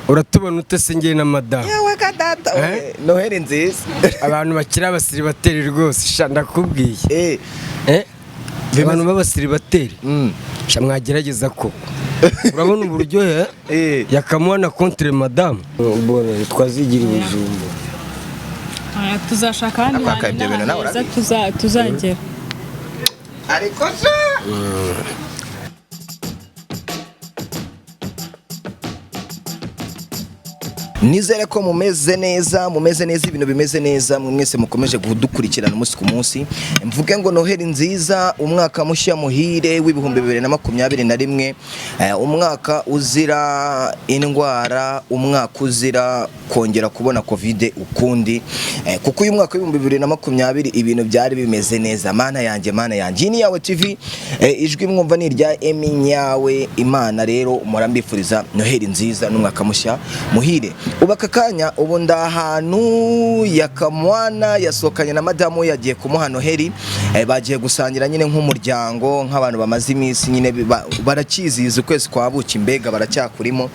Uratubona ute se njye na madamu? Yewe ka data we, Noheli nziza. Abantu bakiri abasiribateri rwose, sha, ndakubwiye. Eh. Eh? Abantu b'abasiribateri, sha, mwagerageza koko. Urabona uburyohe yakamuha na contre madamu. Mbona twazigira ibijumba. Aya, tuzashaka ahandi Akwaka hantu ibyo bintu nawe n'ahantu heza urabizi. tuzagera. Ariko sha, nizere ko mumeze neza, mumeze neza, ibintu bimeze neza. Mwe mwese mukomeje kudukurikirana umunsi ku munsi, mvuge ngo Noheli nziza, umwaka mushya muhire w'2021, umwaka uzira indwara, umwaka uzira kongera kubona Covid ukundi, kuko uyu mwaka w'2020 ibintu byari bimeze neza. Mana yanjye, mana yanjye! Iyi ni Yawe TV, ijwi mwumva ni irya Emi Nyawe. Imana rero, murambifuriza Noheli nziza n'umwaka mushya muhire. Ubu aka kanya, ubu ndi ahantu Yakamwana yasohokanye na madamu we, yagiye kumuha Noheli, bagiye gusangira nyine nk'umuryango, nk'abantu bamaze iminsi nyine barakizihiza ukwezi kwa buki, mbega baracyakurimo.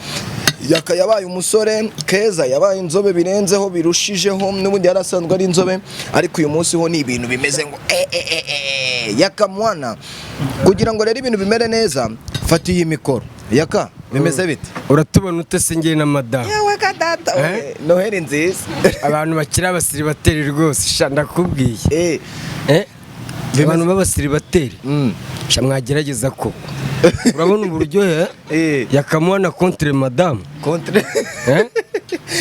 Yaka yabaye umusore keza, yabaye inzobe birenzeho, birushijeho. N'ubundi yari asanzwe ari inzobe, ariko uyu munsi ho ni ibintu bimeze ngo eh. Yakamwana, kugira ngo rero ibintu bimere neza, fata iyi mikoro. Yaka, bimeze bite? Uratubona ute se njye na madamu? Yewe ka data we, Eh? Noheli nziza. Abantu bakiri abasiribateri rwose, sha, ndakubwiye. Eh. Eh? Abantu b'abasiribateri, sha, mwagerageza koko. Urabona uburyohe yakamuha na contre madamu. Contre. Eh?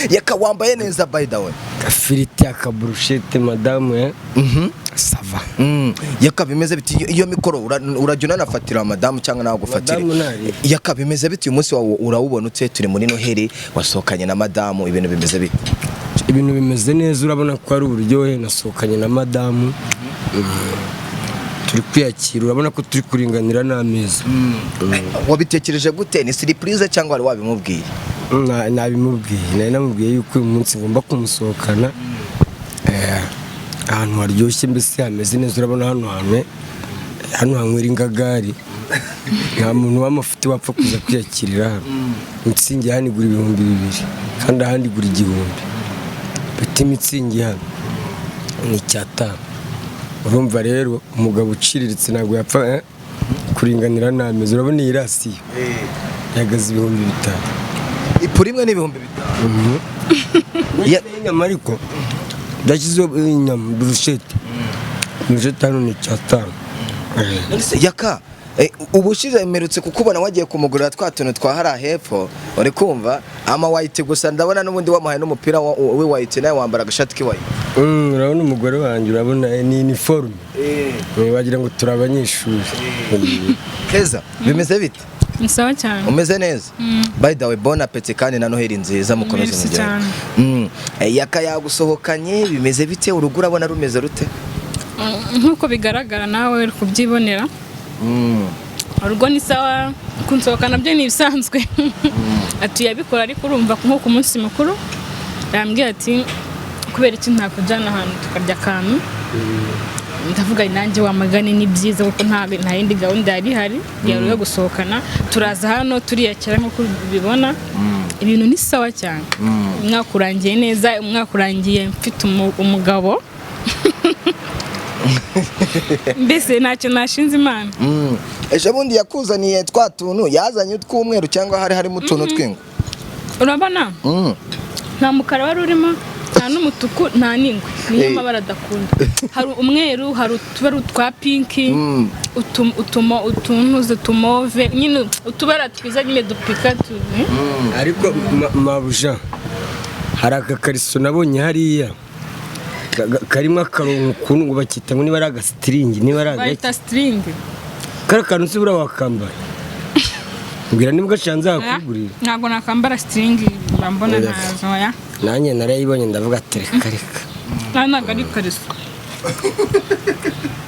Yaka, wambaye neza by the way. Agafiriti, akaburushete, madamu, eh? Ça va. Yaka, bimeze biti? Iyo mikoro urajya unanafatira madamu cyangwa nawe agufatire? Madamu ntari. Yaka, bimeze biti? Uyu munsi wawe urawubona ute? Turi muri Noheli, wasohokanye na madamu, ibintu bimeze bite? Ibintu bimeze neza, urabona ko ari uburyohe. Nasohokanye na madamu, turi kwiyakira, urabona ko turi kuringanira n'ameza. Wabitekereje gute? Ni surprise cyangwa wari wabimubwiye? Nabimubwiye, nari namubwiye yuko uyu munsi ngomba kumusohokana, ahantu haryoshye, mbese hameze neza. Urabona hano hantu, hano hanywera ingagari, nta muntu w'amafuti wapfa kuza kwiyakirira hano. Mitsingi hano igura 2000, kandi ahandi igura 1000. Petit Mützig hano ni 5. Urumva rero umugabo uciriritse ntabwo yapfa kuringanira n'ameza. Urabona iyi ration ihagaze 5000. Ipura imwe n'5000? Inyama ariko ndashyizeho inyama, burushete, burushete hano ni 5. Yaka, ubushize mperutse kukubona wagiye kumugurira twa tuntu twa hariya hepfo, uri kumva ama white gusa. Ndabona n'ubundi wamuhaye n'umupira we white, nawe wambara agashati k'iwhite. Urabona umugore wanjye, urabona ni uniforme. Wagira ngo turi abanyeshuri. Keza, bimeze bite? Ni sawa cyane. Umeze neza? By the way, bon appétit kandi na Noheli nziza, mukomeze Merci mugere. cyane. Yaka yagusohokanye, bimeze bite? Urugo urabona rumeze rute? Nk'uko bigaragara, nawe uri kubyibonera, urugo ni sawa. Kunsohoka nabyo ni ibisanzwe, ati yabikora, ariko urumva nko ku munsi mukuru yambwiye ati: "Kubera iki ntakujyana ahantu tukarya akantu?" Ndavuga nanjye wamagane ni byiza, kuko nta yindi gahunda yari ihari yari iyo gusohokana. Turaza hano turiyakira, nk'uko ubibona ibintu ni sawa cyane. Umwaka urangiye neza, umwaka urangiye mfite umugabo, mbese ntacyo nashinze Imana. Ejo bundi yakuzaniye twa tuntu, yazanye utw'umweru cyangwa hari harimo utuntu tw'ingwe? Urabona, nta mukara wari urimo, nta n'umutuku, nta n'ingwe, niyo mabara adakunda. Hari umweru, hari utubara twa pink, utuntu utumauve nyine, utubara twiza nyine dupika Ariko mabuja, hari akakariso nabonye hariya karimo akarongo ukuntu, ngo bakita ngo niba ari agasitiringi, niba ari agaki. Bayita string. Kariya kantu se buriya wakambara? Mbwira niba ugashanze hakugurira. Ntabwo nakambara string, mba mbona Oya. ntazo, oya. Nanjye narayibonye, ndavuga ati: "Reka, reka." Ntabwo ari ikariso.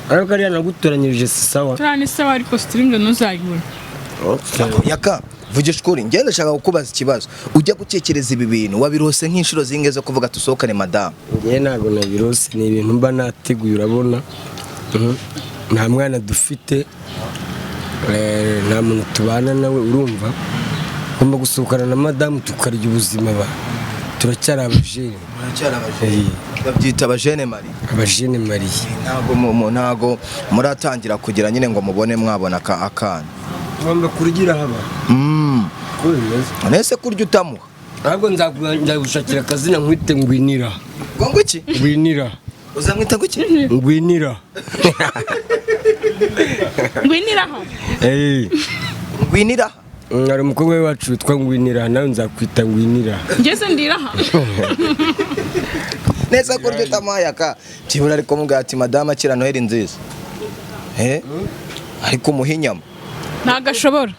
Ariko kariya nagutoranyirije si sawa? Turiya ni sawa, ariko string ntuzayibura. Yaka, vugisha ukuri, ngenda ndashaka kukubaza ikibazo. Ujya gutekereza ibi bintu, wabirose nk'inshuro zingahe zo kuvuga tusohokane madamu? Njyewe ntabwo nabirose, ni ibintu mba nateguye. Urabona, nta mwana dufite, nta muntu tubana nawe. Urumva Ngomba gusohokana na madamu tukarya ubuzima, ba turacyari abajene. Muracyari abajene. Babyita abajene mariés. Abajene mariés. Ntago ntago muratangira kugira nyine ngo mubone mwabona akana. Ngomba kurya haba uko bimeze. Nese kurya utamuha? Ahubwo nzagushakira akazina nkwite Ngwinira. Ngo iki? Ngwinira. Uzamwita ngo iki? Ngwinira. Ngwiniraho. Eh. Ngwinira. Hari umukobwa wacu witwa Ngwinira, nawe nzakwita Ngwinira. Ngeze ndiraha. Neza kurya utamuhaye aka byibura, ariko mubwira ati: "Madamu, akira Noheli nziza." Ariko umuha inyama? Ntabwo ashobora,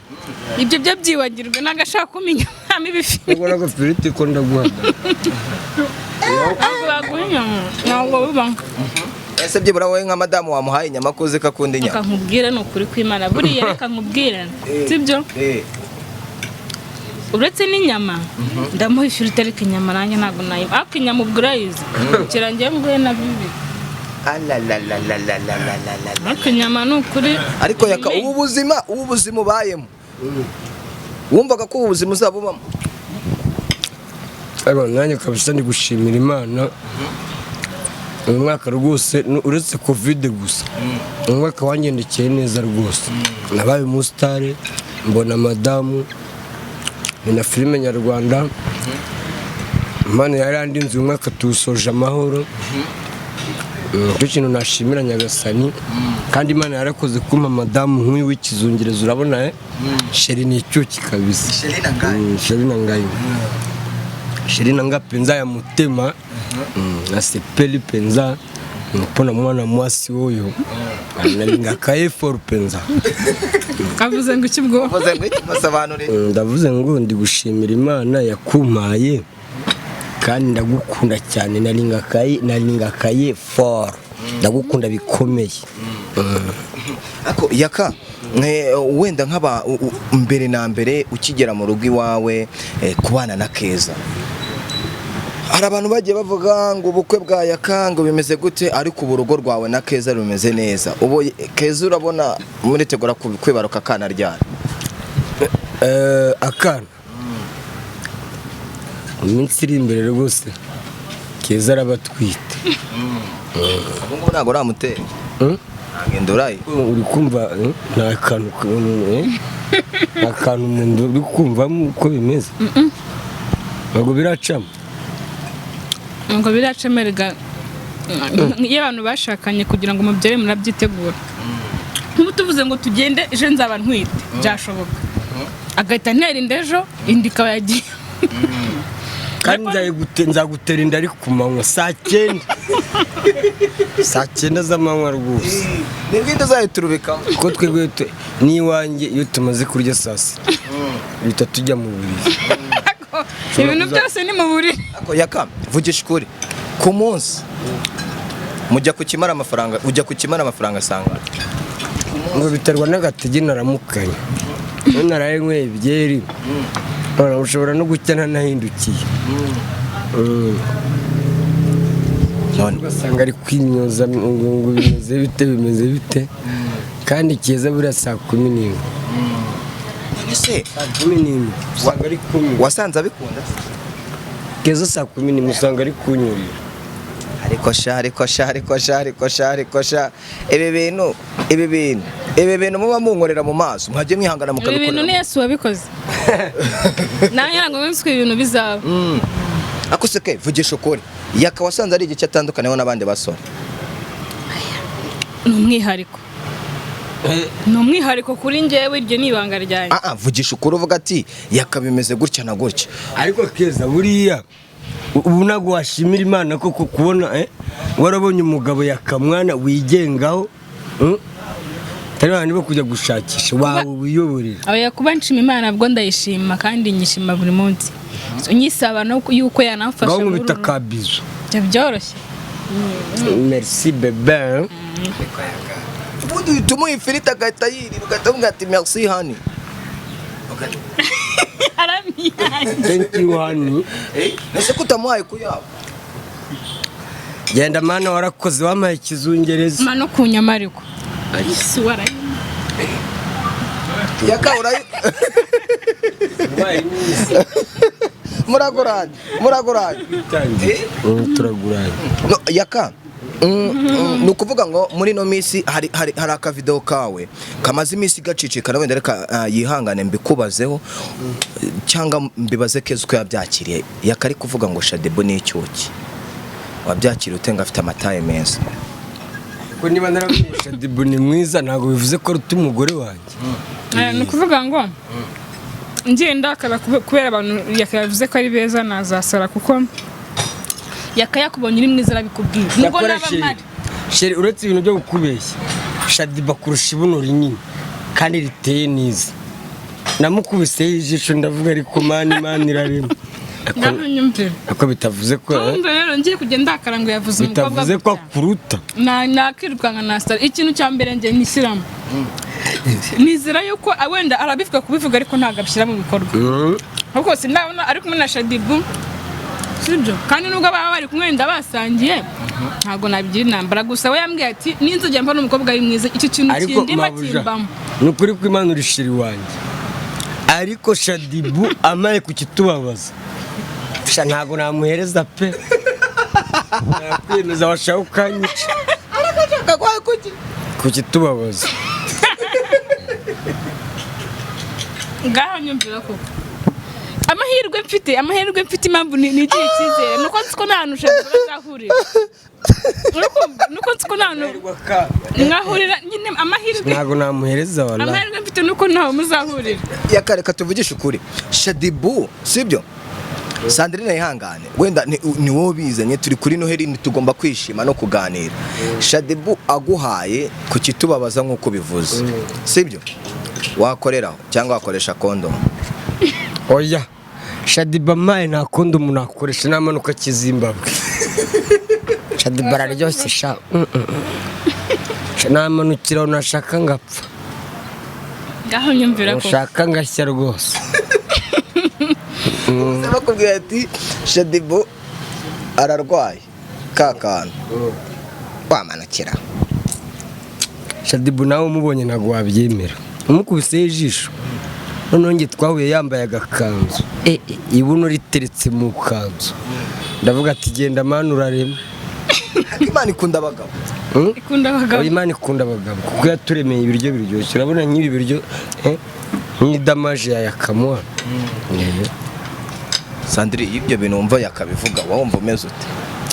ibyo byo byibagirwe, ntabwo ashaka kumenya ibifi. Ubwo n'agafiriti ko ndaguha. Ntabwo baguha inyama, ntabwo biba. Ese byibura wowe nka madamu wamuhaye inyama, ko uzi ko akunda Reka inyama? nkubwire, ni ukuri kw'Imana, buriya reka nkubwire, sibyo? Uretse n'inyama ndamuha ifiriti, ariko inyama nanjye ntabwo nayiba, ariko inyama ubwo urayizi kirangiye nguhe na bibiri. Alalalalalalalala. Ariko inyama ni ukuri. Ariko Yaka, ubu buzima ubayemo, wumvaga ko ubu buzima uzabubamo? Ariko nanjye kabisa ndi gushimira Imana uyu mwaka rwose, uretse Covid gusa, uyu mwaka wangendekeye neza rwose. Nabaye umusitari, mbona madamu, ni na filime nyarwanda. Imana yarandinze, uyu mwaka tuwusoje amahoro. Nicyo kintu nashimira Nyagasani. Kandi Imana yarakoze kumpa madamu nk'uyu w'ikizungerezo, urabona, eh? Chérie ni icyuki kabisa. Chérie na ngai. Chérie na ngai, chérie na nga mpenza ya motema. Nasepeli mpenza mpona mwana mwasi oyo nalingaka ye fort mpenza. Avuze ngo iki ubwo? Uvuze ngo iki? Musobanurire. Ndavuze ngo ndi gushimira Imana yakumpaye, kandi ndagukunda cyane, nalingaka ye fort, ndagukunda bikomeye. Ako Yaka, wenda nk'aba mbere na mbere ukigera mu rugo iwawe, kubana na Keza, hari abantu bagiye bavuga ngo ubukwe bwa Yaka ngo bimeze gute, ariko ubu urugo rwawe na Keza rumeze neza. Ubu Keza urabona muritegura kwibaruka akana ryari? Akana mu minsi iri imbere rwose Keza araba atwite. Ubu ngubu ntabwo uramutera? Ntabwo inda urayi? Uri kumva, nta kantu, nta kantu mu nda uri kumvamo uko bimeze, ntabwo biracamo. Ngo biracemerega iyo abantu bashakanye kugira ngo mubyare murabyitegura. Nk'ubu tuvuze ngo tugende ejo nzaba ntwite, byashoboka agahita antera inda ejo, inda ikaba yagiye. Kandi nzagutera inda ari ku manywa saa 9, saa 9 z'amanywa rwose. Nibwo inda uzayiturubikamo? Kuko twebwe n'iwanjye iyo tumaze kurya saa 6 duhita tujya mu buriri. Ibintu byose ni mu buriri. Ako Yaka, vugisha ukuri, ku munsi mujya kukimara amafaranga, ujya kukimara amafaranga asanga? Ngo biterwa n'agatege naramukanye. Iyo naraye nyweye byeri, none ushobora no gucya ntanahindukiye. None Ugasanga ari kwimyoza ngo bimeze bite, bimeze bite, kandi Keza buriya saa 11. Ese Saa 11 usanga ari kunywa. Wasanze abikunda? Keza saa 11 usanga ari kunyurira. Ariko sha, ariko sha, ariko sha, ariko sha, ariko sha, ibi bintu muba munkorera mu maso, mwajye mwihangana Ibi bintu mukabikorera. ni Yesu wabikoze, nanjye ntabwo nzi ko ibintu bizaba. Ako se ke, vugisha ukuri, Yaka wasanze ari igice atandukaniyeho n'abandi basore? Ni umwihariko, ni umwihariko kuri njyewe, iryo ni ibanga ryanjye. Ah ah, vugisha ukuri, uvuga ati: "Yaka bimeze gutya na gutya." Ariko Keza, buriya ubu ntabwo washimira Imana koko kubona warabonye umugabo yakamwana wigengaho, Atari babandi bo kujya gushakisha wawe wiyoborera. Oya, kuba nshima Imana bwo ndayishima kandi nyishima buri munsi. So, nyisaba no yuko yanamfasha Ngaho muri nkubita uru- ka bisou. Ibyo byoroshye. Merci bébé. Ubundi uhita umuha ifiriti agahita yirira, ugahita umubwira ati: "Merci honey." Aramiyange. Thank you honey. Ese ko utamuhaye kuyabo? Genda mana, warakoze wampaye ikizungerezi. Ma no ku nyama ariko Yesu warayi. Yaka urayi. Muraguranye, muraguranye. Turaguranye. No, Yaka, ni ukuvuga ngo muri ino minsi hari akavideo kawe kamaze iminsi gacicikana. Wenda reka yihangane mbikubazeho cyangwa mbibaze Keza uko yabyakiriye. Yaka ari kuvuga ngo Shaddyboo ni icyuki, wabyakiriye ute, ngo afite amataye meza? Ko niba narabwiye Shaddyboo ni mwiza, ntabwo bivuze ko aruta umugore wanjye. Ni ukuvuga ngo ngiye ndakara kubera abantu Yaka yavuze ko ari beza, nazasara, kuko Yaka yakubonye uri mwiza arabikubwira nubwo Cyakora naba chéri, mpari. Chéri, uretse ibintu byo kukubeshya, Shaddyboo akurusha ibuno rinini kandi riteye neza. Namukubiseho ijisho ndavuga, ariko mani, mani irarema. Ngaho nyumvira. Ariko bitavuze ko Urumva rero ngiye kugenda ndakara ngo yavuze umukobwa bitavuze ko gutya. akuruta. Nakirukanka nasara. Ikintu cya mbere njye nishyiramo, nizera yuko wenda arabivuga kubivuga, ariko ntabwo abishyira mu bikorwa, ahubwo sindabona ari kumwe na Shaddyboo, sibyo? Kandi nubwo baba bari kumwe wenda basangiye, ntabwo nabigira intambara. Gusa we yambwiye ati ninzajya mbona umukobwa ari mwiza, icyo kintu Ariko kindima mabuja, kimbamo. ni ukuri ko Imana uri chéri wanjye, ariko Shaddyboo amaye ku kitubabaza. Sha, ntabwo namuhereza pe, nakwemeza washaka ukanyica ku kitubabaza. Ngaho nyumvira koko. Amahirwe mfite, impamvu nigiye icyizere, nuko nzi ko nta hantu Shaddyboo azahurira. Nuko nzi ko nta hantu mwahurira nyine, amahirwe Ntabwo namuhereza wallahi. Amahirwe mfite nuko ntawe muzahurira. Yaka, reka tuvugishe ukuri, Shaddyboo, sibyo? Sandrine yihangane, wenda ni wowe bizanye, turi kuri Noheli, tugomba kwishima no kuganira. Shaddyboo aguhaye ku kitubabaza nk'uko bivuze, sibyo, wakoreraho cyangwa wakoresha kondomu? Oya, Shaddyboo amaye nta kundi umuntu akoresha, namanuka kizimbabwe. Shaddyboo araryoshye sha. Sha, namanukira nashaka ngapfa. Ngaho nyumvira koko. Nshaka ngashya rwose. Bakubwira ati Shaddyboo ararwaye ka kantu, wamanukira? Shaddyboo nawe umubonye ntabwo wabyemera, umukubiseho ijisho. Noneho njye twahuye yambaye agakanzu, ibuno riteretse mu kanzu, ndavuga ati genda mani urarema. Imana ikunda abagabo. Ikunda abagabo. Imana ikunda abagabo kuko yaturemeye ibiryo biryoshye. Urabona nk'ibi biryo, nk'idamaje ya yakamuha. Sandrine, iyo ibyo bintu wumva yakabivuga, wumva umeze ute?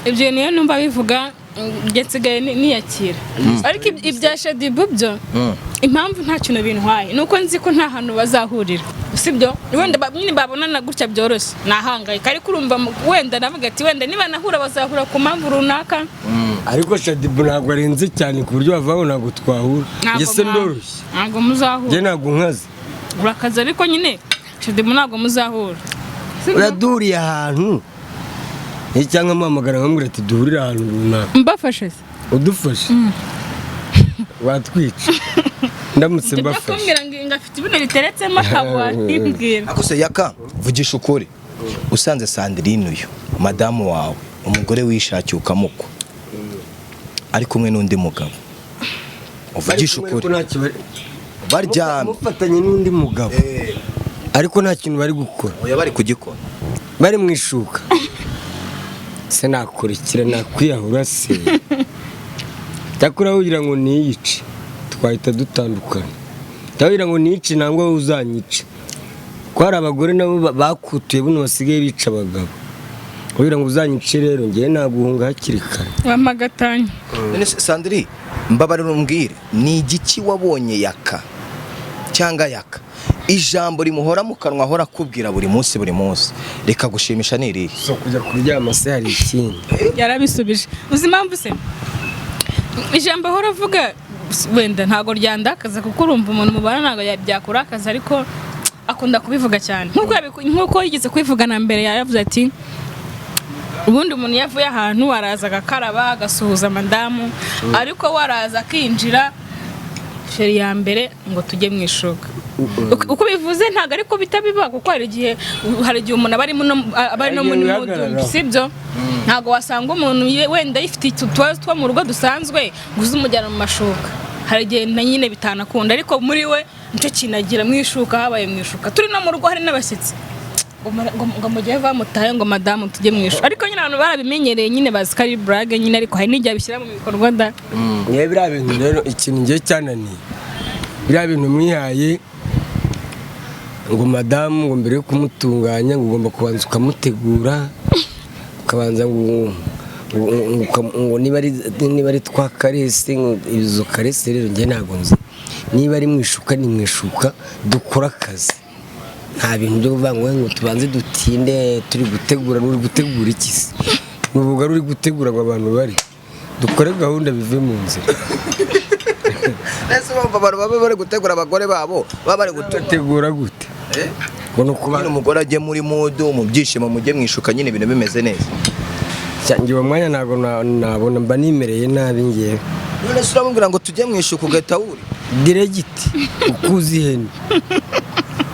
Ibyo niyo numva bivuga, njye nsigaye niyakira. Ariko ibya Shaddyboo byo, impamvu nta kintu bintwaye ni uko nzi ko nta hantu bazahurira, sibyo? Wenda nyine babonana gutya byoroshye nahangayika, ariko urumva wenda navuga ati wenda niba nahura bazahura ku mpamvu runaka. Ariko Shaddyboo ntabwo arenze cyane ku buryo bavuga ngo ntabwo twahura. Njye se ndoroshye? Ntabwo muzahura. Njye ntabwo nkaze. Urakaze, ariko nyine Shaddyboo ntabwo muzahura. Sibyo? Uraduhuriye ahantu, cyangwa amuhamagara nkamubwira ati duhurire ahantu runaka. Mbafashe se? Udufashe watwica ndamutse Ibyo mbafashe. kumbwira ngo afite ibuno riteretsemo ntabwo wabimbwira. Ariko se Yaka, vugisha ukuri, usanze Sandrine uyu madamu wawe, umugore wishakiye ukamukwa, ari kumwe n'undi mugabo, uvugisha ukuri, baryamye? Mufatanye n'undi mugabo ariko nta kintu bari gukora? Oya, bari kugikora. Bari mu ishuka se, nakurikira nakwiyahura se? Cyakora kugira ngo niyice twahita dutandukana, cyangwa ngo niyice nangwa wowe uzanyice, ko hari abagore nabo bakutuye buno basigaye bica abagabo. Kugira ngo uzanyice rero ngewe naguhunga hakiri kare. Wamagatanya. None se Sandrine, mbabarira umbwire, ni igiki wabonye Yaka cyangwa Yaka, ijambo rimuhora mu kanwa ahora akubwira buri munsi buri munsi rikagushimisha, ni irihe? So kujya kuryama se hari ikindi? Yarabisubije. Uzi impamvu se? Ijambo ahora avuga wenda ntabwo ryandakaza, kuko urumva umuntu mubana ntabwo byakurakaza, ariko akunda kubivuga cyane nk'uko yigeze kubivuga na mbere. Yaravuze ati ubundi umuntu iyo avuye ahantu araza agakaraba, agasuhuza madamu, ariko we araza akinjira, chéri ya mbere ngo tujye mu ishuka. Uko bivuze ntabwo ariko bitabiba, kuko hari igihe umuntu aba arimo aba ari no muri Hari igihe mood, wihagararaho. sibyo? Ntabwo wasanga umuntu wenda yifitiye utubazo two mu rugo dusanzwe ngo uze umujyana mu mashuka. Hari igihe na nyine bitanakunda, ariko muri we Nicyo kintu agira mu ishuka, habaye mu ishuka turi no mu rugo hari n'abashyitsi, ngo mujye bamutaye, ngo madamu tujye mu ishuka. Ariko nyine abantu barabimenyereye, nyine bazi ko ari burage nyine, ariko hari n'igihe abishyira mu bikorwa da. Ngewe biriya bintu rero, ikintu ngiye cyananiye, biriya bintu mwihaye ngo madamu, ngo mbere yo kumutunganya ngo ugomba kubanza ukamutegura, ukabanza ngo niba ari twa caresses, ngo izo caresses rero njye ntabwo nzi. Niba ari mu ishuka, ni mu ishuka, dukora akazi. Nta bintu byo kuvuga ngo tubanze dutinde turi gutegura. Uri gutegura iki se? Ni ubugari uri gutegura ngo abantu bari dukore gahunda bive mu nzira. Ese urumva abantu baba bari gutegura abagore babo, baba bari gutegura Gutegura gute? Ngo ni ukuba nyine umugore ajye muri mood, mu byishimo, mujye mu ishuka nyine ibintu bimeze neza. Njye uwo mwanya ntabwo nabona, mba nimereye nabi ngewe. None se uramubwira ngo tujye mu ishuka ugahita wuri Direct ukuzi ihene,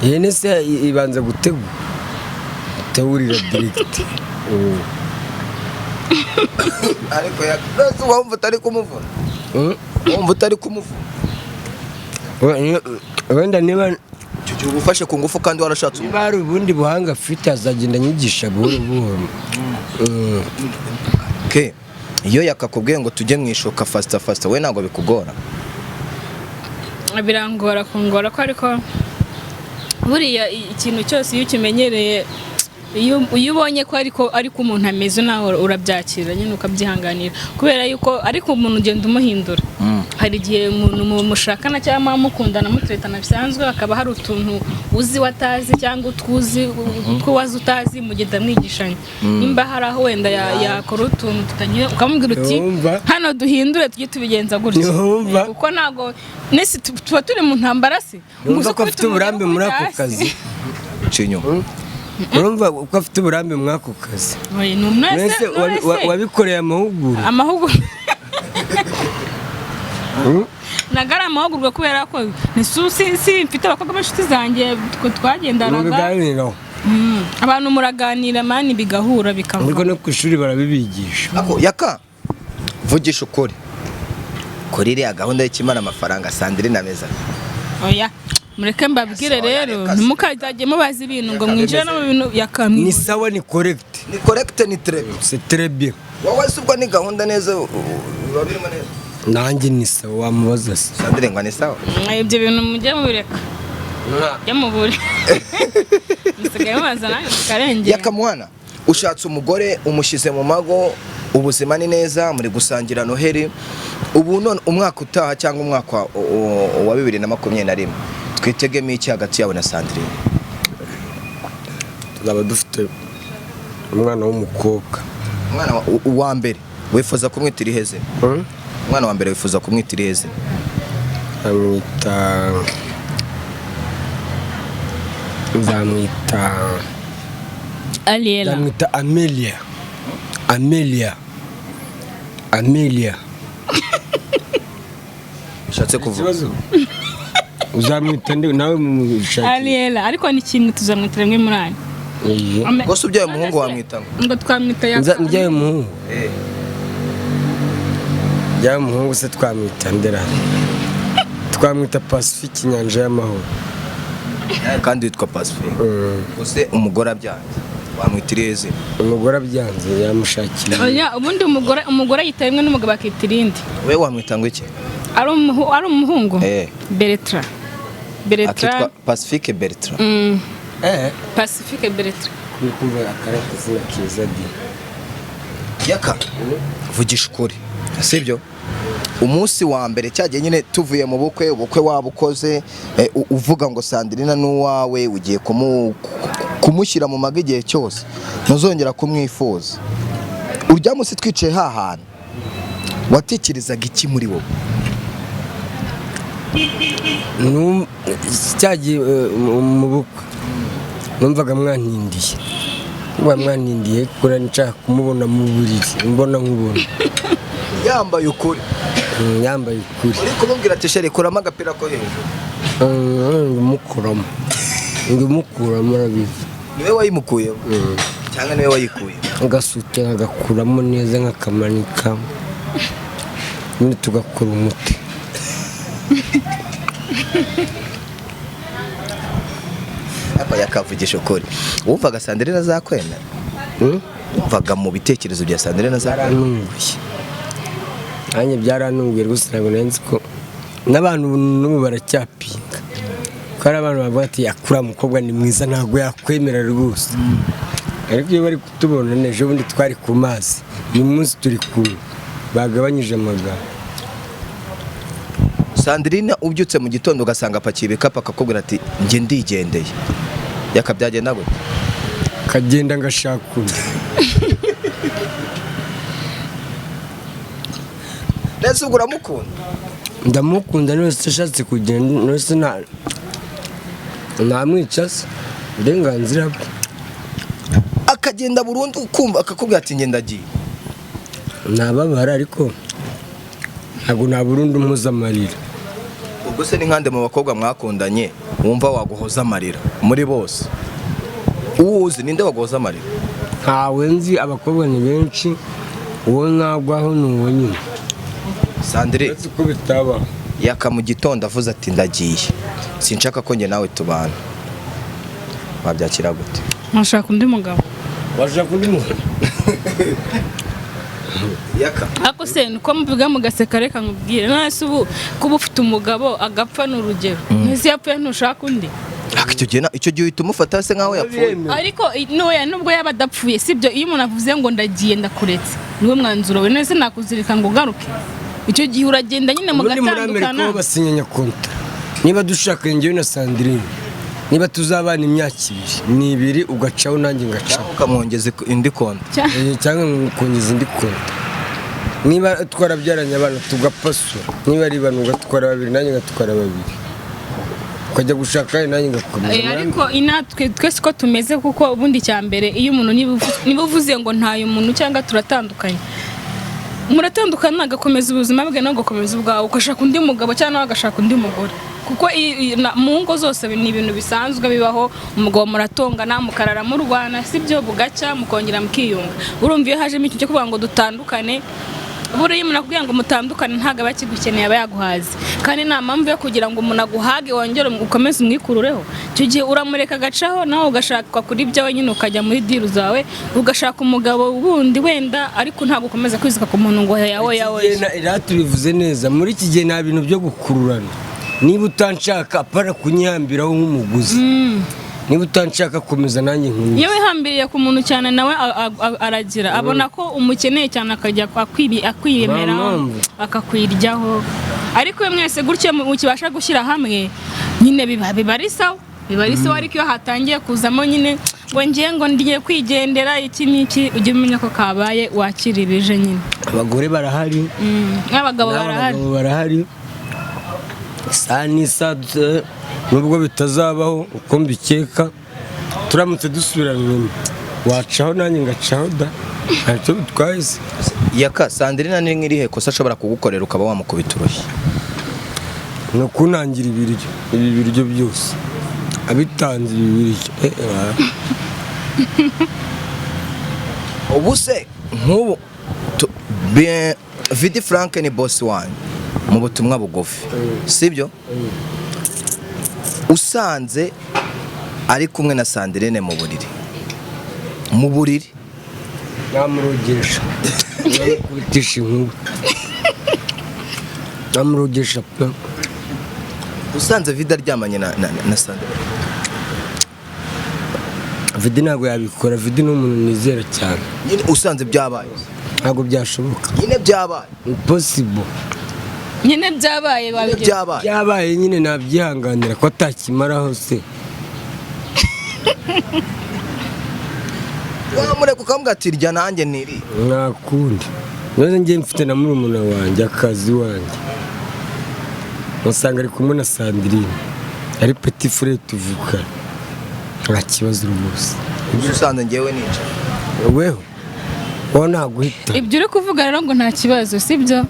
ihene se ibanza gutegura? Utawurira direct. Ariko none se wumva utari kumuvuna? Wumva utari kumuvuna? Wenda niba Icyo gihe uba ufashe ku ngufu kandi warashatse niba hari ubundi buhanga afite, azagenda anyigisha buhoro buhoro. Okay. Iyo yakakubwiye ngo tujye mu ishuka faster faster, we ntabwo bikugora? Birangora kungora ko, ariko buriya ikintu cyose iyo ukimenyereye, iyo ubonye ko ariko umuntu ameze, nawe urabyakira nyine ukabyihanganira, kubera yuko ariko umuntu ugenda umuhindura. Hari igihe umuntu mushakana cyangwa mukundana, muteretana bisanzwe, hakaba hari utuntu uzi watazi cyangwa utwuzi utwo wazi utazi, mugenda mwigishanya. Nimba hari aho wenda yakora utuntu tutagiye, ukamubwira uti Ntiwumva? hano duhindure, tujye tubigenza gutya. Ntiwumva? Kuko ntabwo nese tuba turi mu ntambara se? Urumva ko afite uburambe muri ako kazi. Uciye inyuma. Urumva ko afite uburambe muri ako kazi. Oya, ni umwese. Mbese wabikoreye amahugurwa? Amahugurwa ntabwo ari amahugurwa, kubera ko ni si mfite abakobwa b'inshuti zanjye twe twagendanaga. Mubiganiraho. Abantu muraganira man, bigahura bikava. Ariko no ku ishuri barabibigisha. Ako yaka, vugisha ukuri kuri iriya gahunda y'ikimara amafaranga, Sandrine ameza Oya, mureke mbabwire. Oya, Rero reka se. ntimukazajye mubaza ibintu ngo Reka mwinjire no mu bintu yakamwe. Ni sawa, ni correct. Ni correct, ni très bien. C'est très bien. Wowe se ubwo ni gahunda neza, biba birimo neza? Nanjye ni sawa, wamubaza se. Sandrine ngo ni sawa. Ibyo bintu mujye mubireka, mujye mubure, musigaye mubaza nanjye tukarengera. Yakamwana, ushatse umugore, umushyize mu mago, ubuzima ni neza, muri gusangira Noheli. Ubu none umwaka utaha cyangwa umwaka wa 2021 twitegemo iki hagati yawe na Sandrine? Tuzaba dufite umwana w'umukobwa. Umwana wa mbere wifuza kumwita irihe zina? Hmm? Umwana wa mbere wifuza kumwita irihe zina? Amwita, nzamwita Ariela. Nzamwita Amelia, Amelia, Amelia. Ushatse kuvuga? Ikibazo, uzamwita nde nawe mushakire? Ariela, ariko ni kimwe, tuzamwita rimwe muri ayo. Iye. Rwose ubyaye umuhungu wamwita ngo? Ngo twamwita ya Mbyaye umuhungu, mbyaye umuhungu se twamwita ndera? Twamwita Pacifique, inyanja y'amahoro. Kandi witwa Pacifique. Gusa umugore abyanze wamwita irihe zina? Umugore abyanze yamushakira. Oya, ubundi umugore yita rimwe n'umugabo akita irindi. We wamwita ngo iki? Ari umuhungu? Eh. Bertrand, Bertrand. Akitwa Pacifique Bertrand. Pacifique Bertrand. Kuri kumva akari akazina keza di. Yaka, vugisha ukuri, sibyo? Umunsi wa mbere cyagiye nyine tuvuye mu bukwe, ubukwe waba ukoze, uvuga ngo Sandrine n'uwawe, ugiye kumushyira mu mago igihe cyose, ntuzongera kumwifuza. Urya munsi twicaye hahantu, watekerezaga iki muri wowe? Cyagiye mu bukwe numvaga mwantindiye, kuba mwantindiye kuko nari nshaka kumubona mu buriri mbona nkubona. Yambaye ukuri? Yambaye ukuri. Uri kumubwira ati chérie, kuramo agapira ko hejuru. Ndimukuramo, ndimukuramo, urabizi. Niwe wayimukuyeho cyangwa niwe wayikuye? Agasute nkagakuramo neza, nkakamanika, ubundi tugakora umuti. Yakavugisha ukuri, wumvaga Sandrine azakwemera? Hmm? Wumvaga mu bitekerezo bya Sandrine azakwemera? Byarantunguye, nanjye byarantunguye rwose. Ntabwo nari nzi ko n'abantu n'ubu baracyapinga, ko hari abantu bavuga ati: "Akuriya mukobwa ni mwiza, ntabwo yakwemera rwose." Ariko iyo bari kutubona, ejo bundi twari ku mazi, uyu munsi turi kumwe, bagabanyije amagambo. Sandrine ubyutse mu gitondo ugasanga apakiye ibikapu, akakubwira ati: "Njye ndigendeye," yakabyagenda gute? Kagenda ngashaka undi. Ndetse ubwo uramukunda? Ndamukunda. Wese ashatse kugenda wese ntamwica se? Uburenganzira bwe. Akagenda burundu, ukumva akakubwira ati: "Njye ndagiye." Nababara, ariko ntabwo nta burundu mpuzamarira. Ubwo se ni nkande mu bakobwa mwakundanye wumva waguhoza amarira? Muri bose uwo uzi, ninde waguhoza amarira? Ntawe nzi, abakobwa ni benshi. Uwo nagwaho ni uwo nyine. Sandrine. Uretse ko bitabaho. Yaka mu gitondo avuze ati: "Ndagiye, sinshaka ko njye nawe tubana," wabyakira gute? Nkashaka undi mugabo. Washaka undi muntu? Yaka. Ariko se nuko muvuga mugaseka, reka nkubwire. None se ubu kuba ufite umugabo agapfa, ni urugero, ntese yapfuye ntushaka undi? Ariko icyo gihe icyo gihe uhita umufata se nkaho yapfuye? Ariko noya nubwo yaba adapfuye, sibyo? Iyo umuntu avuze ngo ndagiye, ndakuretse, niwo mwanzuro we. None se nakuzirika ngo ugaruke? Icyo gihe uragenda nyine Ubundi muri Amerika mugatandukana. bo basinyanya kontara. Niba dushaka, njyewe na Sandrine, niba tuzabana imyaka 2 ni 2, ugacaho nanjye ngacaho. Cyangwa ukamwongeza indi konti. Cyangwa nkongeza indi konti. Niba twarabyaranye abana, tugapasura. Niba ari bane, ugatwara babiri, nanjye ngatwara babiri, ukajya gushaka nanjye ngakomeza. Ariko inatwe twese uko tumeze, kuko ubundi cya mbere iyo umuntu niba uvuze ngo ntaye umuntu cyangwa turatandukanye, muratandukana, agakomeza ubuzima bwe nawe ugakomeza ubwawe, ugashaka undi mugabo cyangwa nawe agashaka undi mugore, kuko mu ngo zose ni ibintu bisanzwe bibaho. Umugabo muratongana, mukarara murwana, sibyo? Bugacya mukongera mukiyunga. Urumva iyo hajemo ikintu cyo kuvuga ngo dutandukane, buriya umuntu akubwira ngo mutandukane ntabwo aba akigukeneye, aba yaguhaze. Kandi nta mpamvu yo kugira ngo umuntu aguhage wongere ukomeze umwikurureho. Icyo gihe uramureka agacaho, nawe ugashaka kuri ibyawe nyine, ukajya muri deal zawe, ugashaka umugabo wundi wenda, ariko ntabwo ukomeza kwizika ku muntu ngo yawe yawe. Rero tubivuze neza, muri iki gihe nta bintu byo gukururana. Niba utanshaka, apara kunyihambiraho nk'umuguzi. Niba utanshaka, komeza nanjye nkomeze. Iyo wihambiriye ku muntu cyane, nawe aragira abona ko umukeneye cyane, akajya akwiyemeraho, Nta mpamvu. akakwiryaho. Ariko iyo mwese gutyo mukibasha gushyira hamwe nyine, biba ari sawa, biba ari sawa. Ariko iyo hatangiye kuzamo nyine ngo ngiye, ngo ngiye kwigendera, iki n'iki, ujye umenya ko kabaye, wakira ibije nyine. Abagore barahari. N'abagabo barahari. N'abagabo barahari. Isaha n'isaha, nubwo bitazabaho uko mbikeka, turamutse dusubiranyemo wacaho nanjye ngacaho da, ntacyo bitwaye se. Yaka, Sandrine ni nk'irihe kosa ashobora kugukorera ukaba wamukubita urushyi? Ni ukuntangira ibiryo, ibi biryo byose abitanze, ibi biryo. Ubu se nk'ubu Vidi Frank ni boss wanyu mu butumwa bugufi, sibyo? Usanze ari kumwe na Sandrine mu buriri, mu buriri? Namurogesha, namukubitisha inkuba, namurogesha pe. Usanze Vidi aryamanye na Sandrine? Vidi ntabwo yabikora. Vidi ni umuntu nizera cyane. Nyine usanze byabaye? Ntabwo byashoboka. Nyine byabaye? Impossible. Nyine byabaye. Nyine Babigira. byabaye. Byabaye nyine, nabyihanganira ko atakimaraho se. Wamureka ukamubwira ati: "Rya nanjye niri"? Nta kundi. None njye mfite na murumuna wanjye akazi wanjye, usanga ari kumwe na Sandrine, ari petit frère tuvukana, nta kibazo rwose. Usanze njyewe nicaye? Weho wowe ntaguhita. Ibyo uri kuvuga rero ngo nta kibazo, sibyo?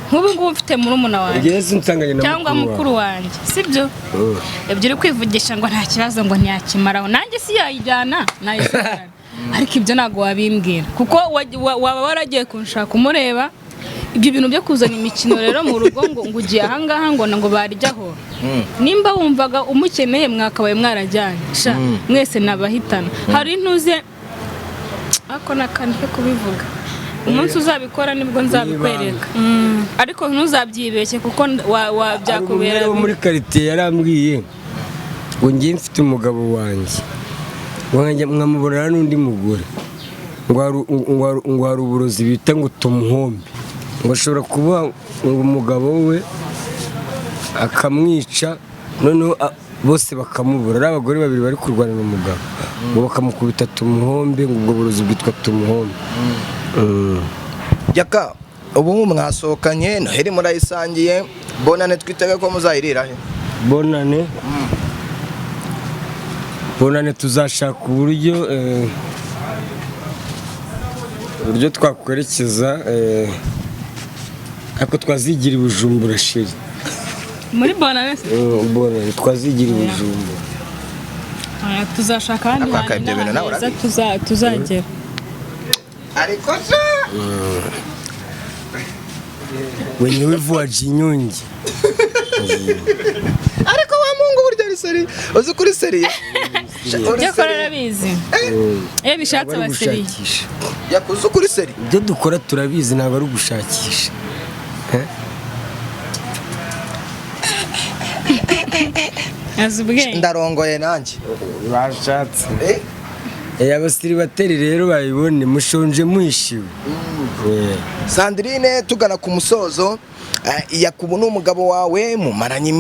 Nk'ubu ngubu mfite murumuna wanjye Njyewe sinsanganye na cyangwa mukuru wanjye, sibyo? Ibyo uri kwivugisha ngo nta kibazo, ngo ntiyakimaraho, nanjye si yayijyana nayisigarana. Ariko ibyo ntabwo wabimbwira, kuko waba waragiye kunshaka umureba. Ibyo bintu byo kuzana imikino rero mu rugo ngo ugiye ahangaha ngo baryaho, nimba wumvaga umukeneye mwakabaye mwarajyanye. Sha, mwese nabahitana. Hari intuze ako nakandi ko kubivuga, umunsi uzabikora nibwo nzabikwereka. Ariko ntuzabyibeshye kuko Hari byakubera umwe wo muri karitsiye yarambwiye ngo ngiye mfite umugabo wanjye, nkamubonana n'undi mugore, ngo hari uburozi bita ngo tumuhombe, ngo ashobora kuba ngo umugabo we akamwica, noneho bose bakamubura, ari abagore babiri bari kurwanira umugabo, ngo bakamukubita tumuhombe, ngo ubwo burozi bwitwa tumuhombe. Yaka, ubu mwasohokanye, Noheli murayisangiye, bonane twitege ko muzayirira he? Bonane tuzashaka uburyo twakwerekeza, ariko twazigira i Bujumbura, chérie. Muri bonane se? Bonane twazigira i Bujumbura. Oya, tuzashaka ahandi Ako hantu ibyo bintu nawe heza urabizi. tuzagera. Ariko se We niwe vuwaje inyungi. Ariko wa mungu, burya ari sérieux, uzi kuri sérieux. Ibyo akora arabizi, iyo bishatse Ntabwo ari aba sérieux. ugushakisha. Yakuze kuri sérieux. Ibyo dukora turabizi, ntabwo ari ugushakisha. Eh? Azi ubwenge. Ndarongoye nanjye. Bashatse. Eh? Abasiribateri rero babibone, mushonje muhishiwe. Sandrine, tugana ku musozo, Yakubu ni umugabo wawe mumaranye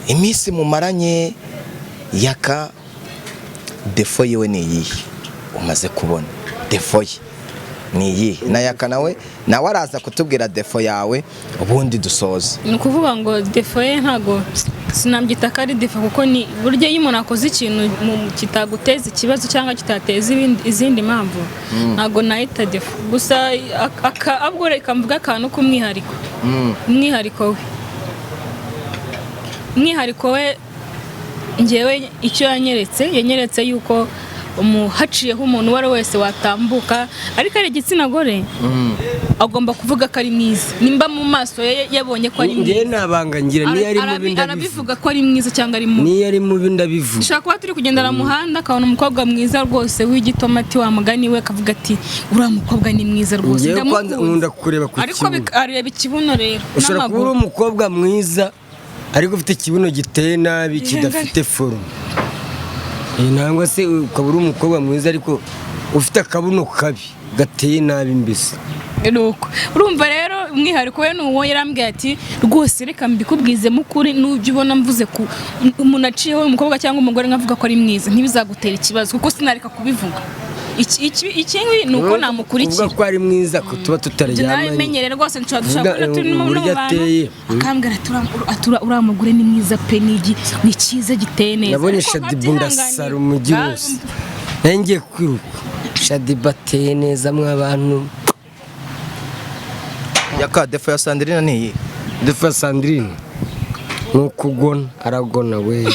iminsi mumaranye. Yaka, défaut yiwe ni iyihe umaze kubona? Défaut ye ni iyihe? Na Yaka nawe araza kutubwira défaut yawe, ubundi dusoze. Ni ukuvuga ngo défaut ye ntago sinabyita ko ari défaut, kuko ni burya iyo umuntu akoze ikintu kitaguteza ikibazo cyangwa kitateza izindi mpamvu, ntago nahita défaut. Gusa ahubwo reka mvuge akantu k'umwihariko. Umwihariko we ngewe icyo yanyeretse yuko haciyeho umuntu uwo ari we wese watambuka ariko ari igitsina gore, agomba kuvuga ko ari mwiza nimba mu maso ye yabonye ko ari Njyewe mwiza. ntabanga ngira, niyo ari mubi ndabivuga. Arabivuga ko ari mwiza cyangwa ari mubi. Niyo ari mubi ndabivuga. Dushobora kuba turi kugendera mu muhanda, akabona umukobwa mwiza rwose w'igitomati, wa mugani we, akavuga ati: "Uriya mukobwa ni mwiza rwose, Njyewe kwanza ndamukunze." nkunda kureba ku Ariko kibuno. Areba ikibuno rero Ushobora kuba uri n'amaguru. umukobwa mwiza ariko ufite ikibuno giteye nabi, kidafite forme. Nangwa se ukaba uri umukobwa mwiza ariko ufite akabuno kabi gateye nabi mbese. Nuko urumva rero umwihariko we ni uwo. Yarambwiye ati: "Rwose reka mbikubwizemo ukuri, nujya ubona mvuze ku umuntu aciyeho, umukobwa cyangwa umugore, nkavuga ko ari mwiza, ntibizagutera ikibazo kuko sinareka kubivuga." Ikindi ni uko namukurikira. Kuvuga ko ari mwiza ko tuba Ibyo tutaryamanye. Nabimenyere rwose, nshobora Vuga, kuba turi no mu uburyo bantu, ateye. akambwira ati: "Uriya mugore ni mwiza pe, ni cyiza giteye neza." Nabonye Ariko Shadibu ndasara umujyi Ah, wose, nari ngiye kwiruka. Shadibu ateye neza mw'abantu. Yaka, défaut ya Sandrine ni iyihe? Défaut Sandrine ni ukugona, aragona we.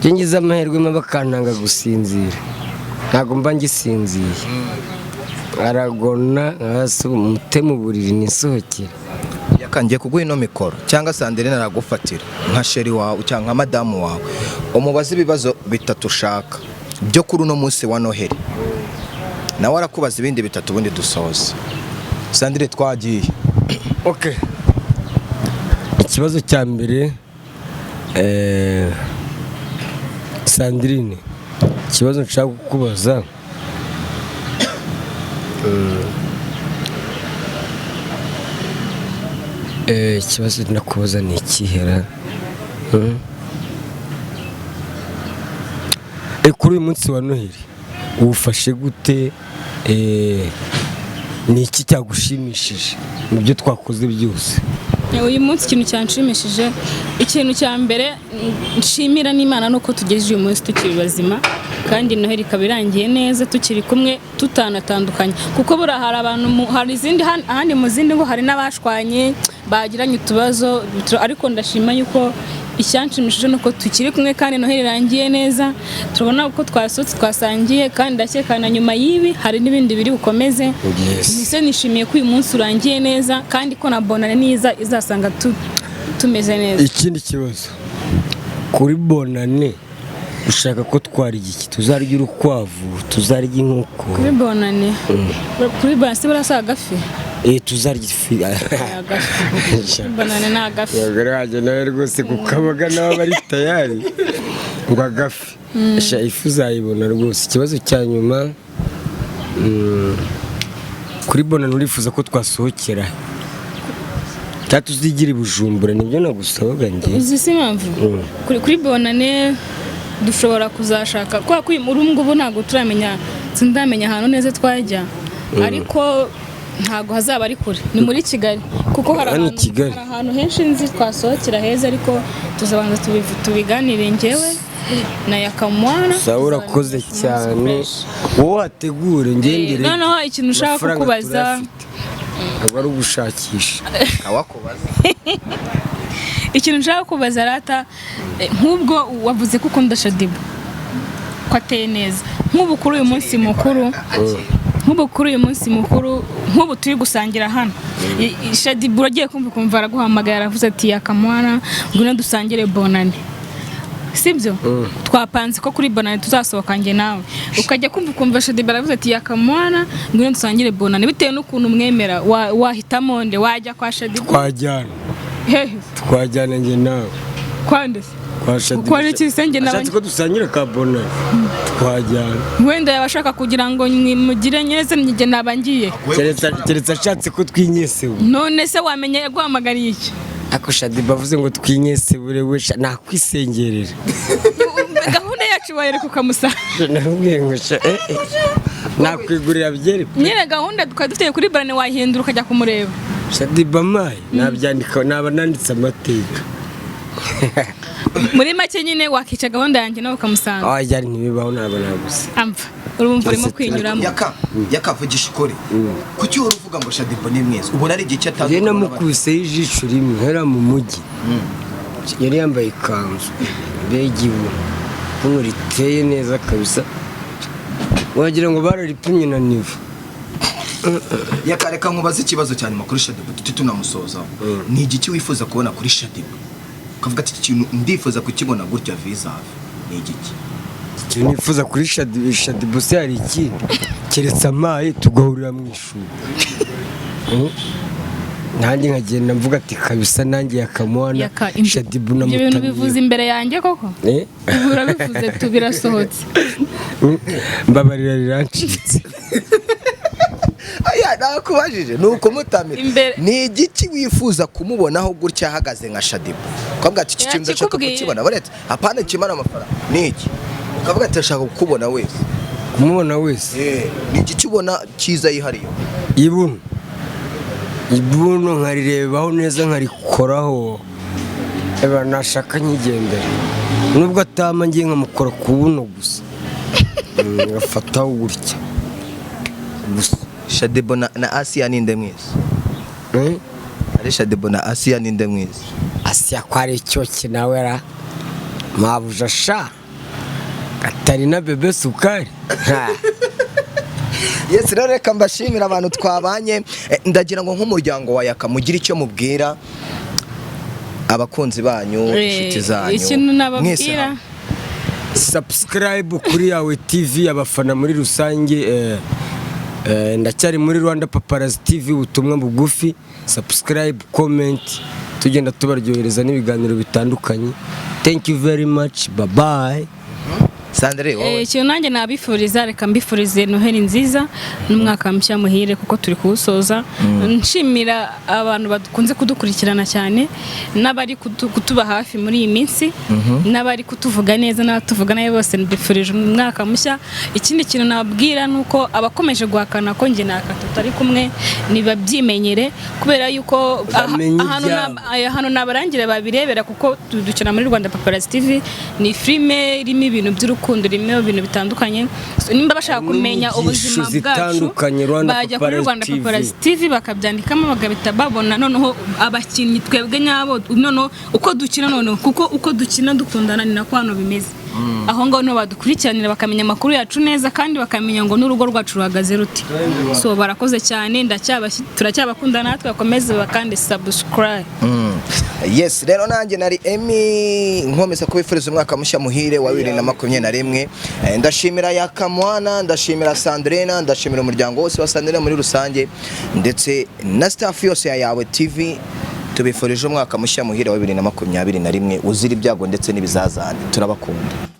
Iyo ngize amahirwe mba bakantanga gusinzira, ntabwo mba ngisinziye. Aragona hasi umute mu buriri nisohokere. Yaka, ngiye kuguha ino mikoro cyangwa Sandrine aragufatira nka chéri wawe cyangwa nka madamu wawe, umubaze ibibazo bitatu ushaka byo kuri uno munsi wa Noheli, nawe arakubaza ibindi bitatu, ubundi dusoze. Sandrine, twagiye. Okay. Ikibazo cya mbere, Sandrine, ikibazo nshaka kukubaza, ikibazo nakubaza ni ikihera? Kuri uyu munsi wa Noheli uwufashe gute? Ni iki cyagushimishije mu byo twakoze byose? Uyu munsi ikintu cyanshimishije, ikintu cya mbere nshimira n'Imana, ni uko tugejeje uyu munsi tukiri bazima, kandi Noheli ikaba irangiye neza tukiri kumwe, tutanatandukanye, kuko buriya hari abantu hari izindi ahandi mu zindi ngo hari n'abashwanye. Bagiranye utubazo, ariko ndashima yuko icyanshimishije ni uko tukiri kumwe kandi Noheli irangiye neza. Turabona ko twasohotse, twasangiye, kandi ndakeka na nyuma y'ibi hari n'ibindi biri bukomeze. Mbese nishimiye ko uyu munsi urangiye neza, kandi ko na bonane niza izasanga tumeze neza. Ikindi kibazo kuri bonane, ushaka ko twarya iki? Tuzarya urukwavu, tuzarya inkoko? Kuri bonane se burasa agafi? Eh, tuzarya ifi. Agafi kuri bonane ni agafi. Abagore wanjye nawe rwose ku kaboga nabo bari tayari ngo agafi. Sha, ifi uzayibona rwose. Ikibazo cya nyuma, kuri bonane urifuza ko twasohokera cyangwa tuzigira i Bujumbura? Nibyo nagusabaga njye. Uzi si impamvu kuri bonane dushobora kuzashaka, kubera ko ubu ngubu ntabwo turamenya, sindamenya ahantu neza twajya, ariko ntabwo hazaba ari kure, ni muri Kigali, kuko hari Hano i ahantu Kigali. hari ahantu henshi nzi twasohokera heza, ariko tuzabanza tubiganire njyewe na Yakamwana. Sawa, urakoze cyane. Wowe wategure, ngendere. Noneho ikintu ushaka Amafaranga kukubaza. turayafite. Ntabwo ari ugushakisha. Awakubaza. Ikintu nshaka kubaza rata, nk'ubwo wavuze ko ukunda Shaddyboo, ko ateye neza, nk'ubu kuri uyu munsi mukuru, nk'ubu turi gusangira hano, Shaddyboo uragiye kumva ukumva araguhamagaye, aravuze ati: "Yakamwana, ngwino dusangire bonane." Sibyo? Twapanze ko kuri bonane tuzasohoka njye nawe, ukajya kumva ukumva Shaddyboo aravuze ati: "Yakamwana, ngwino dusangire bonane." Bitewe n'ukuntu umwemera, wahitamo nde? Wajya kwa Shaddyboo? Twajyana. Hehe? Twajyana njye nawe. Kwande se? Kwa Shaddyboo. Ukora iki se njye nawe? Ashatse ko dusangira ka bonane, twajyana. Wenda yaba ashaka kugira ngo mugire neza, njye naba ngiye. Keretse ashatse ko twinyesebura. None se wamenya yaguhamagariye iki? Ako Shaddyboo avuze ngo twinyesebure, we sha, nakwisengerera. Gahunda yacu wayereka ukamusanga. Nakubwiye ngo sha, nakwigurira byeri pe. Nyine gahunda twari dufite kuri bonane wayihindura ukajya kumureba? Shaddyboo amaye nabyandika, naba nanditse amateka. Muri make nyine wakica gahunda yanjye nawe ukamusanga? Wajya, ntibibaho, ntabwo nagusa. Amva, urumva urimo kwinyuramo. Yaka, Yaka, vugisha ukuri, kuki uhora uvuga ngo Shaddyboo ni mwiza, ubona ari igice Njye atandukanye? namukubiseho ijisho rimwe hera mu mujyi, yari yambaye ikanzu, mbega ibuno, buno riteye neza kabisa, wagira ngo bararipimye na nivo. Yaka, reka nkubaze ikibazo cyane kuri Shaddyboo tuti tunamusozaho. Ni igiki wifuza kubona kuri Shaddyboo, ukavuga ati: "Iki kintu ndifuza kukibona gutya vis-à-vis"? Ni igiki? Ikintu nifuza kuri Shaddyboo se hari ikindi keretse amaye tugahurira mu ishuri? Nanjye nkagenda mvuga ati: "Kabisa nanjye Yakamwana Yaka, Shaddyboo ibyo bintu bivuze namutamiye." imbere yanjye koko? Eh? Ubu urabivuze tu, birasohotse. Mbabarira, rirancitse. Aya nakubajije ni ukumutamira. Ni igiki wifuza kumubonaho gutya ahagaze nka Shaddyboo, ukavuga ati: "Iki kintu ndashaka Yakikubwiye. kukibona"? Baretse apana kimara amafaranga, ni iki ukavuga ati: "Ndashaka kukubona wese"? Kumubona wese? Eh, ni igiki ubona cyiza yihariye? Ibuno, ibuno nkarirebaho neza, nkarikoraho. Eba nashaka nkigendera, nubwo atama ngiye nkamukora ku buno gusa, ngafataho gutya gusa. Shaddyboo na Asiya, ninde mwiza? Eh? Ari Shaddyboo na Asiya, ninde mwiza? Asiya ko ari icyoki nawe ra mabuja sha, Katarina bebe sukari. Ha. Yes, rero reka mbashimira abantu twabanye. Ndagira ngo nk'umuryango wa Yaka mugire icyo mubwira abakunzi banyu, inshuti zanyu, Ikintu mwese nababwira hamwe. Subscribe kuri Yawe TV, abafana muri rusange. Ndacyari muri Rwanda Paparazzi TV. Ubutumwa bugufi: subscribe, comment, tugenda tubaryohereza n'ibiganiro bitandukanye. Thank you very much, bye bye. Sandrine, wowe? Ikintu nanjye nabifuriza, reka mbifurize Noheli nziza n'umwaka mushya muhire, kuko turi kuwusoza. Nshimira abantu bakunze kudukurikirana cyane, n'abari kutuba hafi muri iyi minsi, n'abari kutuvuga neza n'abatuvuga nabi, bose mbifurije umwaka mushya. Ikindi kintu nababwira ni uko abakomeje guhakana ko njye na tutari kumwe nibabyimenyere, kubera yuko Bamenye ahantu ibyabo. Aya hantu nabarangira babirebera, kuko dukina muri Rwanda Paparazzi TV, ni filime irimo ibintu by'urukundo. urukundo, irimo ibintu bitandukanye. So, nimba bashaka Harimo kumenya inyigisho ubuzima bwacu, zitandukanye, Rwanda bajya kuri Paparazzi Rwanda TV. Paparazzi TV bakabyandikamo, bagahita babona noneho abakinnyi twebwe nyabo, noneho uko dukina, noneho kuko uko dukina dukundana ni nako hano bimeze. Aho ngaho niho badukurikiranira, bakamenya amakuru yacu neza, kandi bakamenya ngo n'urugo rwacu ruhagaze rute. So barakoze cyane, turacyabakunda natwe, bakomeze bakande subscribe. Yes, rero nanjye nari Emmy, nkomeza kubifuriza umwaka mushya muhire wa 2021. Ndashimira Yakamwana, ndashimira Sandrina, ndashimira umuryango wose wa Sandrina muri rusange, ndetse na staff yose ya Yawe TV. Tubifurije umwaka mushya muhire wa 2021 uzira ibyago ndetse n'ibizazane. Turabakunda.